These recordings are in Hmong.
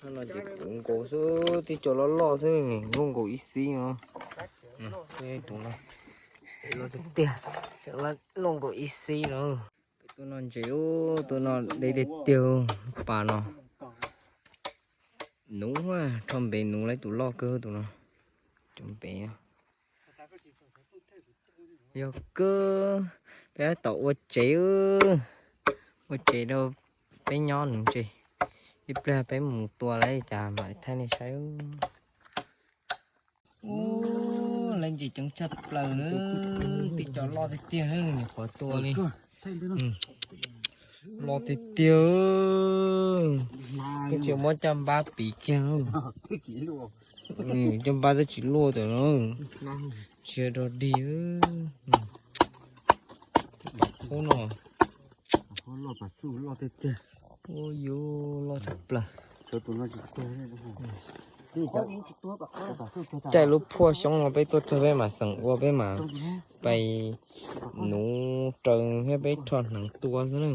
No ces puv nkaus xwb, tib co loj loj xwb, luaj nkaus ib xib no. Tus no, loj tiag tiag, loj nkaus ib xib no. Tus no ntses, tus no deb tiag tiag, pas no. Nuv, rho npe nuv, lawv tus loj kawg tus no. Cov npe yog kawg, peb tab tom ua tsev, ua tsev rau peb nyob nuv ntses. Ib pliag peb mus tua lawm cas mam li thaij nej saib. Ub, lawv ntses coob tshaj plaws na, tib co loj tiag tiag na, nyuam qhuav tua li. Loj tiag tiag, twb tsis muab caj npab piv kiag. Caj npab twb tsis luaj tam no. Tsis yog dog dig. Pom qhov no. Ub, yuav loj tshaj plaws. Caij lub phuaj xyoob no peb tuaj txog peb mam xeem ua, peb mam pais nuv raws thiab peb rho hneev tua xwb na.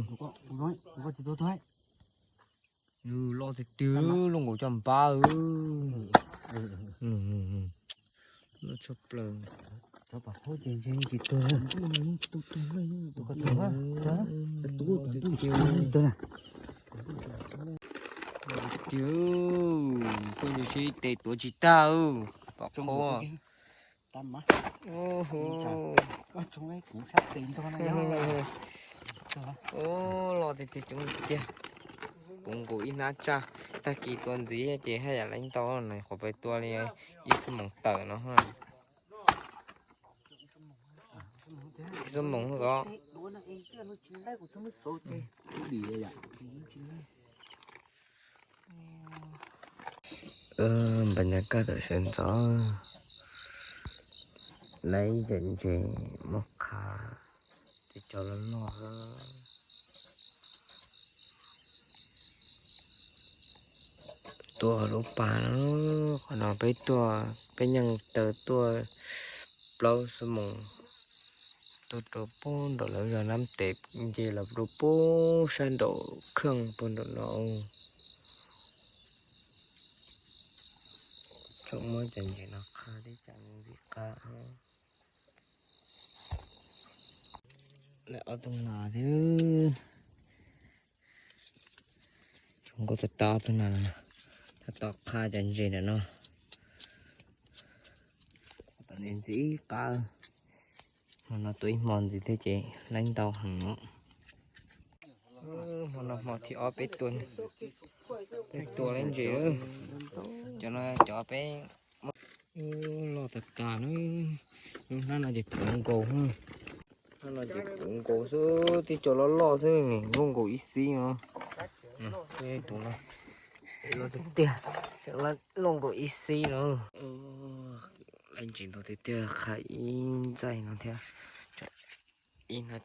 Loj tiag tiag, luaj nkaus caj npab. Loj tshaj plaws. Tiag, tuaj ntses sib tes tuav tsis tag, pom qhov. Ub, loj tiag tiag, coob tiag. Puv nkaus ib hnab tsaj, tag kis tua ntxiv ces haj yam leej ntau na, qhuav pais tua li ib xuab moos tawm no. Ib xuab moos os. Npaj nyas kaj tawm sawv ntxov, lawv ib yam ntses muab qha, tib co loj loj. Tuaj lub pas no, qhov no peb tuaj, peb nyeej taw tuaj plaub xuab moos, tuaj rau pem nram lawv zos Nab Tes, nce los rau pem sab nraum kheej pem nram no. Tsuas muab cov ntses no qha thiab, cov ntses qha. Lawv ob tug nas thiab. Tsoom nkauj tag tag ob tug nas, tab tom qha cov ntses ntawm no. Tom ntses ntxiv ib qab, hmo no tua ib hmo ntxiv thiab ces laib ntau heev. Hmo no hmo thib ob peb tua, peb tua laib ntses. Cov no cov peb, loj tas tas na. Lub hnab no ces puv nkaus. Hnab no ces puv nkaus xwb, tib co loj loj xwb, luaj nkaus ib xib no. Tus no loj tiag tiag, luaj nkaus ib xib no. Laib ntses ntau tiag tiag, qha ib ntxaij no thiab. Ib hnab